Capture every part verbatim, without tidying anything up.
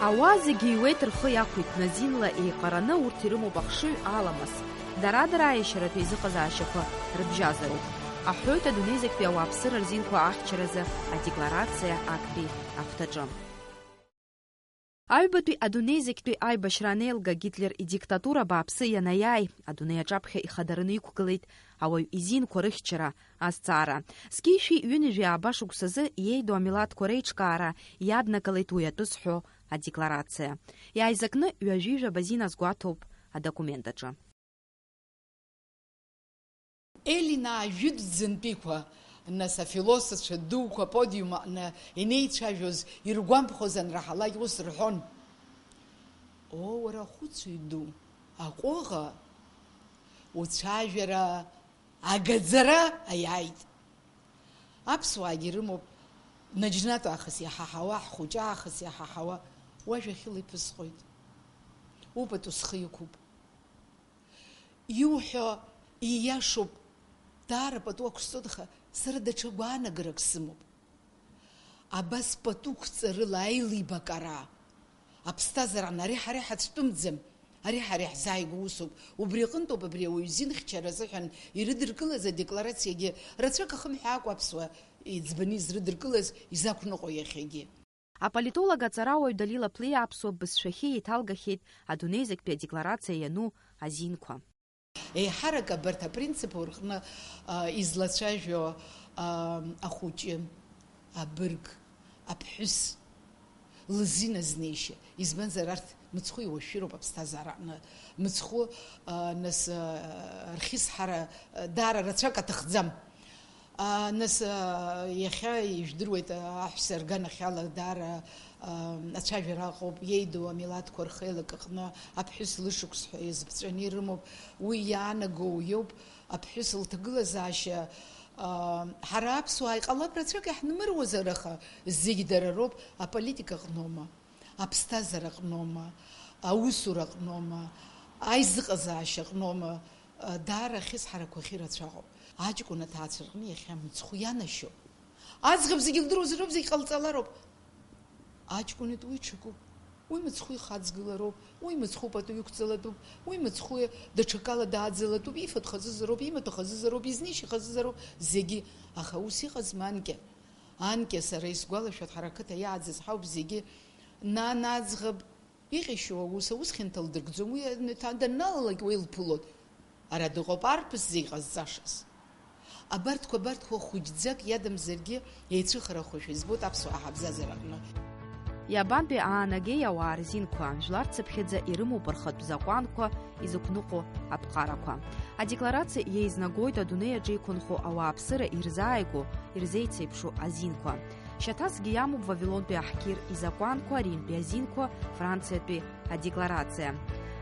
Ауаа зегьы иуеит рхы иақәиҭны, азинла еиҟараны урҭ ирымоуп ахшыҩ аламыс. Дара-дара аиашьаратә еизыҟазаашьақәа рыбжьазароуп, аҳәоит адунеи зегьтәи ауааԥсыра рзинқәа ахьчаразы адекларациа актәи ахәҭаҿы. Аҩбатәи адунеи зегьтәи аибашьра анеилга, Гитлер идиктатура бааԥсы ианаиааи, адунеи аҿаԥхьа ихадараны иқәгылеит ауаҩ изинқәа рыхьчара азҵаара. Зқьи шәи ҩынҩажәи ааба шықәсазы иеиду амилаҭқәа реиҿкаара иаднагалеит уи атәы зҳәо адекларациа. Иааизакны ҩажәи жәаба зин азгәаҭоуп адокумент аҿы. Елинаа жәытә ӡынтәиқәа, нас, афилософцәа дуқәа аподиум аҟны инеицәажәоз иргәамԥхоз анраҳалак ус рҳәон: Оо, уара ахәыцҩы ду, аҟәыӷа, уцәажәара агаӡара аиааит. Аԥсуаагьы рымоуп наџьнатә аахыс иҳаҳауа, ҳхәыҷы аахыс иҳаҳауа, уажәа хьыла иԥысҟоит. Упату схы иқәуп. Иуҳәо ииашоуп, даара пату ақәсҵоит, аха сара даҽа гәаанагарак сымоуп. Абас пату қәҵарыла аилибакара аԥсҭазаараҟны ари ҳара иҳацәтәымӡам, ари ҳара иаҳзааигәоу усуп. Убри аҟынтәоуп абри ауаҩ зинхьчара азыҳәан ирыдыркылаз адекларациагьы рацәак ахымҳәаакәа аԥсуа иӡбаны изрыдыркылаз изақәныҟәо иахьагьы. Аполитолог аҵарауаҩ Далила Плиа аԥсуа бызшәахьы еиҭалгахьеит адунеи зегьтәи адекларациа иану азинқәа. Еиҳарак абарҭ апринципқәа рҟны, а, излацәажәо, а, ахәыҷы, абырг, аԥҳәыс лызин азнеишьа, избанзар, арҭ мыцхәы иуашәшәыроуп аԥсҭазаара аҟны. Мыцхәы, а, нас, а, рхьысҳара, а, даара рацәак аҭахӡам. А, нас, а, иахьа ижәдыруеит, а, аҳәса рганахьала даара, а, ацәажәара ыҟоуп, иеидоу амилаҭқәа рхеилак аҟны аԥҳәыс лышықәс ҳәа иазыԥҵәаны ирымоуп. Уи иаанагоу иоуп, аԥҳәыс лҭагылазаашьа, а, ҳара аԥсуаа иҟалап рацәак иаҳнымыруазар, аха зегь дара роуп, аполитика аҟноума, аԥсҭазаара аҟноума, аусура аҟноума, аизыҟазаашьа аҟноума, а, даара ахьысҳарақәа ахьырацәаҟоу. Аҷкәын аҭаацәа рҟны иахьа мыцхәы ианашьоу. Аӡӷаб зегьы лдыруазароуп, зегь ҟалҵалароуп. Аҷкәын итәы уи ҽакуп. Уи мыцхәы ихаҵгылароуп, уи мыцхәы пату иқәҵалатәуп, уи мыцхәы даҽакала дааӡалатәуп, ифатә хазызароуп, имаҭәа хазызароуп, изнеишьа хазызароуп, зегьы. Аха ус иҟазма анкьа? Анкьа, сара исгәалашәоит, ҳара ақыҭа иааӡаз ҳауп зегьы. Нан аӡӷаб иҟьашьу аус, аус хьанҭа лдыргӡом, уи даналалак уеилԥылоит. Ара дыҟоуп арԥыс зегь ҟазҵашаз. Абарҭқәа, абарҭқәа хәыҷӡак иадамзаргьы еицәыхарахошәа избоит аԥсуаа ҳабзазара аҟны. Иабантәи аанагеи ауаа рзинқәа, жәлар цыԥхьаӡа ирымоуп рхатә закәанқәа изықәныҟәо аԥҟарақәа. Адекларациа еизнагоит адунеи аҿы иқәынхо ауааԥсыра ирзааигәоу, ирзеицеиԥшу азинқәа. Шьаҭасгьы иамоуп Вавилонтәи аҳқьыр изакәанқәа, Римтәи азинқәа, Франциатәи адекларациа.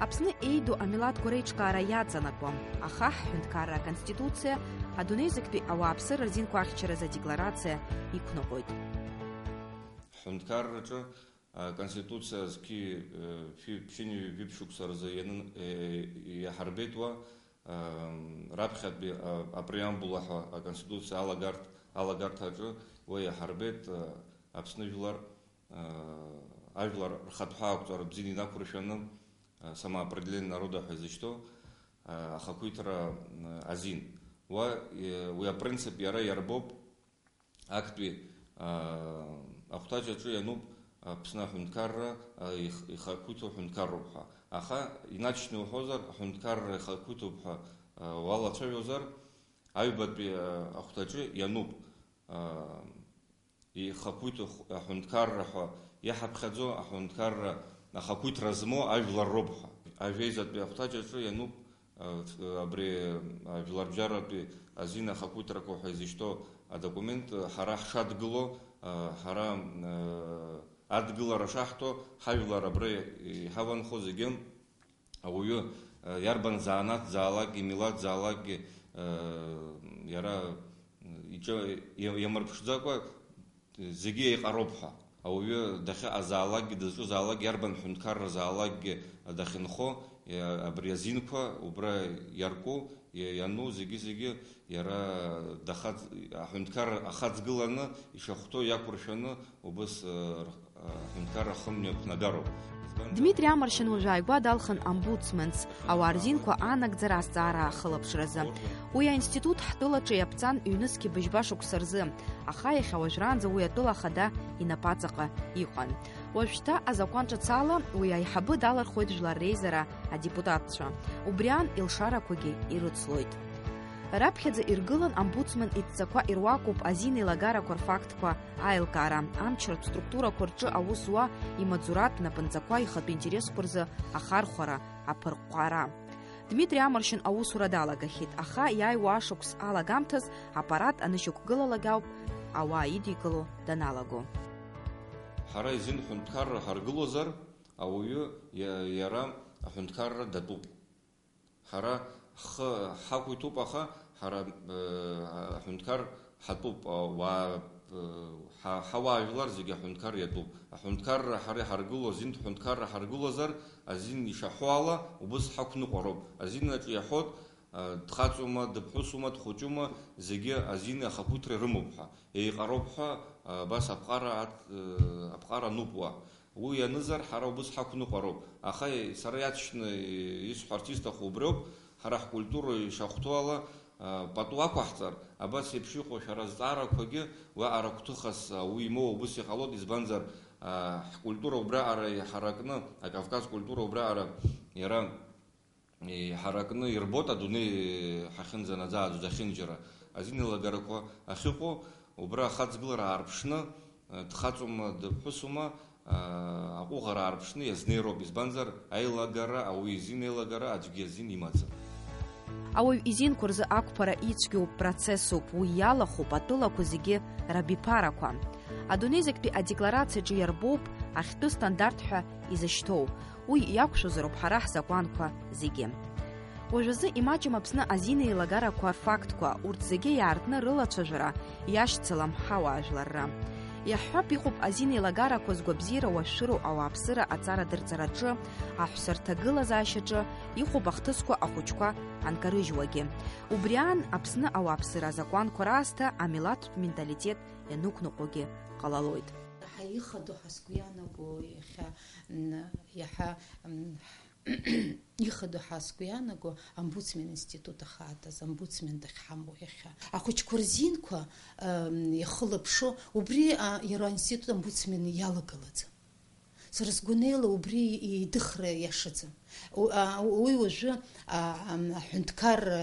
Аԥсны еиду амилаҭқәа реиҿкаара иаҵанакуа, аха ҳҳәынҭқарра аконституциа адунеи зегьтәи ауааԥсыра рзинқәа ахьчаразы адекларациа иқәныҟәоит. Ҳҳәынҭқарраҿы, а, аконституциа зқьи, э, фи-, ԥшьынҩажәи жәиԥшь шықәса рзы ианын-, э, иаҳарбеит уа, а, раԥхьатәи, а, апреамбула ҳәа аконституциа алагарҭ-, алагарҭаҿы уа иаҳарбеит, а, Аԥсны жәлар, а, ажәлар рхатә ҳәаақәҵара бзианы инақәыршәаны, а, самоопределение народа ҳәа изышьҭоу, а, ахақәиҭра, а, азин. Уа, э, уи апринцип иара иарбоуп актәи, а, ахәҭаҷ аҿы иануп Аԥсны аҳәынҭқарра, а, их-, ихақәиҭу ҳәынҭқарроуп ҳәа. Аха инаҵшьны уҳәозар, аҳәынҭқарра ихақәиҭуп ҳәа, а, уалацәажәозар, аҩбатәи, а, ахәҭаҷы иануп, а, ихақәиҭу х-, аҳәынҭқарра ҳәа иаҳаԥхьаӡо аҳәынҭқарра ахақәиҭра змоу ажәлар роуп ҳәа. Ажәеизатәи ахәҭаҷ аҿы иануп, а, ф-, абри, а, жәларбжьаратәи азин ахақәиҭрақәа ҳәа изышьҭоу адокумент, а, ҳара ҳшадгыло, а, ҳара, а, адгылара шаҳҭо, ҳажәлар абра иҳаванхо зегьы Ауаҩы, э, иарбан заанаҭзаалакгьы, милаҭзаалакгьы, э, иара, э, иҿы иа-, иамырԥшӡакәа, э, зегьы еиҟароуп ҳәа. Ауаҩы дахьыҟазаалакгьы, дызҿызаалакгьы, иарбан ҳәынҭқарразаалакгьы дахьынхо, иа-, абри азинқәа убра иарку, иа-, иану зегьы-зегьы иара дахаҵ-, аҳәынҭқарра ахаҵгыланы, ишахәҭоу иақәыршәаны убыс, э, рх-, Аҳәынҭқарра ахымҩаԥнагароуп. Дмитри Амаршьан уажә ааигәа далхын омбудсменс, ауаа рзинқәа аанагӡара азҵаара ахылаԥшразы. Уи аинститут ҳтәылаҿы иаԥҵан ҩнызқьи быжьба шықәса рзы, аха иахьа уажәраанӡа уи атәыла ахада инапаҵаҟа иҟан. Уажәшьҭа азакәан ҿыц ала уи аиҳабы далырхуеит жәлар реизара адепутатцәа. Убри аан илшарақәагьы ирыцлоит. Раԥхьаӡа иргылан омбудсмен идҵақәа ируакуп азин еилагарақәа рфактқәа аилкаара, амчратә структурақәа рҿы аус зуа имаҵуратә напынҵақәа ихатәы интересқәа рзы ахархәара, аԥырҟәҟәара. Дмитри Амаршьан аусура далагахьеит, аха иааиуа ашықәс алагамҭаз аппарат анышьақәгылалак ауп ауаа идикыло даналаго. Ҳара изин ҳәынҭқарра ҳаргылозар, ауаҩы иа-, иара аҳәынҭқарра датәуп. Ҳара ҳхы ҳақәиҭуп, аха ҳара, э, аҳәынҭқар ҳатәуп, ауаа, э, ҳа-, ҳауаажәлар зегьы аҳәынҭқар иатәуп. Аҳәынҭқарра ҳара иҳаргыло, азинтә ҳәынҭқарра ҳаргылозар, азин ишаҳәо ала, убыс ҳақәныҟәароуп. Азин аҿы иаҳәоит, э, дхаҵоума, дыԥҳәысума, дхәыҷума, зегьы азин ахақәиҭра ирымоуп ҳәа. Еиҟароуп ҳәа, э, абас аԥҟара ат-, э, аԥҟара ануп уа. Уи ианызар, ҳара убыс ҳақәныҟәароуп. Аха сара иаҵшьны исҳәарц исҭаху убриоуп, ҳара ҳкультура ишахәҭоу ала, а, пату ақәаҳҵар, абас еиԥш иҟоу шәара зҵаарақәагьы уаҟара гәҭыхас, а, уи имоу убыс иҟалоит, избанзар, а, ҳкультура убраҟара иҳаракны, акавказ культура убраҟара иара иҳаракны ирбоит адунеи ҳахьынӡанаӡааӡо зехьынџьара. Азин еилагарақәа ахьыҟоу, убра ахаҵгылара аарԥшны, дхаҵоума, дыԥҳәысума, аҟәыӷара аарԥшны иазнеироуп, избанзар, аилагара, ауаҩы изин еилагара аӡәгьы азин имаӡам. Ауаҩ изинқәа рзы ақәԥара ицәгьоу процессуп, уи иалахәуп атәылақәа зегьы рабиԥарақәа. Адунеи зегьтәи адекларациаҿы иарбоуп ахьтәы стандарт ҳәа изышьҭоу, уи иақәшәозароуп ҳара ҳзакәанқәа зегьы. Уажәазы имаҷым Аԥсны азин еилагарақәа рфактқәа, урҭ зегьы иаартны рылацәажәара иашьцылам ҳауаажәларра. Иаҳҳәап, иҟоуп азин еилагарақәа згәабзиара уашәшәыроу ауааԥсыра аҵара дырҵараҿы, аҳәса рҭагылазаашьаҿы, иҟоуп ахҭысқәа ахәыҷқәа анкарыжьуагьы. Убри аан, Аԥсны ауааԥсыра азакәанқәа раасҭа амилаҭтә менталитет ианықәныҟәогьы ҟалалоит. Иаҳа ихадоу ҳәа сгәы ианаго иахьа, м, иаҳа, м, ихадоу ҳәа сгәы ианаго омбудсмен институт ахаатаз, омбудсмен дахьҳамоу иахьа. Ахәыҷқәа рзинқәа, м, иахылаԥшо, убри, а, иара аинститут омбудсмен иалагылаӡам. Сара сгәанеила убри идыхра иашаӡам. У-, а, уи уажәы, а, ам, аҳәынҭқар, а,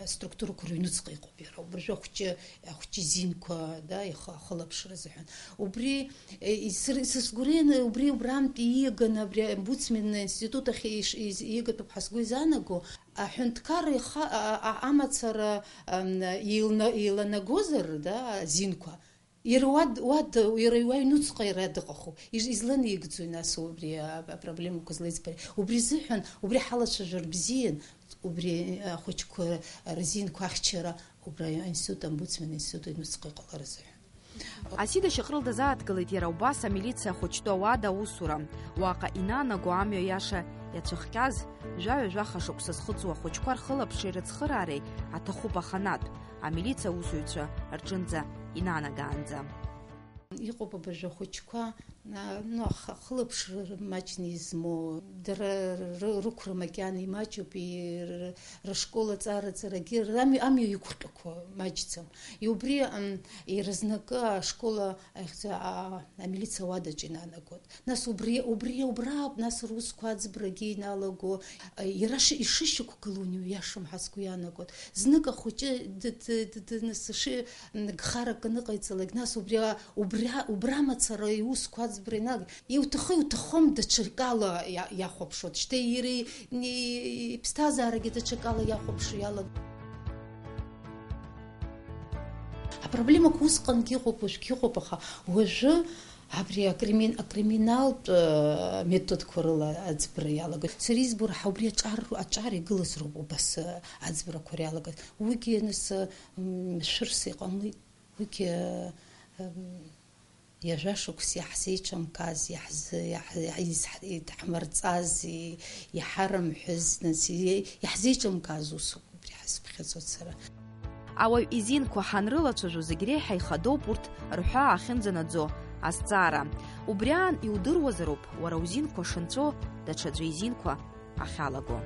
а, структурақәа рыҩнуҵҟа иҟоуп иара. Убыржәы ахәҷы, ахәҷы зинқәа, да, ихы-, ахылаԥшра азыҳәан. Убри, е, исыр-, са сгәы иааны, убри убрантәи ииаганы, абри аомбудсмен институт ахь иш-, из-, ииагатәуп ҳәа сгәы изаанаго, аҳәынҭқар иха-, а, а, амацара, ам, еилна-, еиланагозар, да, азинқәа, Иара уа д-, уа д-, иара уа иҩнуҵҟа иара дыҟахуп. Из-, изланаигӡои нас убри а-, апроблемақәа злеиҵбари? Убри изыҳәан, убри ҳалацәажәар бзиан, убри ахәыҷқәа рзинқәа ахьчара, убра аинститут, омбудсмен институт аҩнуҵҟа иҟалар азыҳәан. Асида Шьаҟрыл дазааҭгылеит иара убас амилициа ахәыҷтәы ауада аусура. Уаҟа инанаго амҩа иаша иацәыхҟьаз, жәаҩа-жәаха шықәса зхыҵуа ахәыҷқәа рхылаԥшреи рыцхыраареи аҭахуп аханатә. Амилициа аусзуҩцәа рҿынӡа инанагаанӡа. Иҟоуп абыржәы ахәыҷқәа, а, ну, ах-, ахылаԥшра маҷны измоу, дара ры-, рықәра макьана имаҷуп, и-, р-, рышкол аҵараҵарагьы, рами-, амҩа иқәҟьақәо маҷӡам. И убри, ам, иаразнакы ашкол ахьӡ-, а, амилициа ауадаҿы инанагоит. Нас убри, убри, убра ауп, нас русқәа аӡбрагьы иналаго, иара ши-, ишышьақәгылоу ианиашам ҳәа сгәы иаанагоит. Знык ахәыҷы д-, д-, д-, д-, нас ши-, м, гхарак аныҟаиҵалак, нас убри а-, убри а-, убра мацара иусқәа аӡбра иналаг. Иуҭахы-иуҭахым даҽакала иа-, иахәаԥшуеит. Шьҭа иара и-, и-, иԥсҭазаарагьы даҽакала иахәаԥшуа иалагоит. Апроблемақәа усҟангьы ыҟоуп, уажәгьы ыҟоуп, аха уажәы абри акрими-, акриминалтә, э, методқәа рыла аӡбра иалагоит. Сара избо раҳа убри аҿар, аҿар игылаз роуп убас, э, аӡбрақәа иалагаз. Уигьы нас, э, м, шәырс иҟамлеит. Уигьы, э, м, иажәа шықәс иаҳзеиҿамкааз, иаҳзы-, иаҳ-, иаҳ-, изҳ-, идҳмырҵаз, и-, иҳарымҳәыз, нас, и-, иаҳзеиҿамкааз усуп. Убри ҳазԥхьаӡоит сара. Ауаҩ изинқәа ҳанрылацәажәо зегь реиҳа ихадоуп урҭ рҳәаа ахьынӡанаӡо Азҵаара. Убри аан иудыруазароуп уара узинқәа шынҵәо даҽаӡәы изинқәа ахьалаго.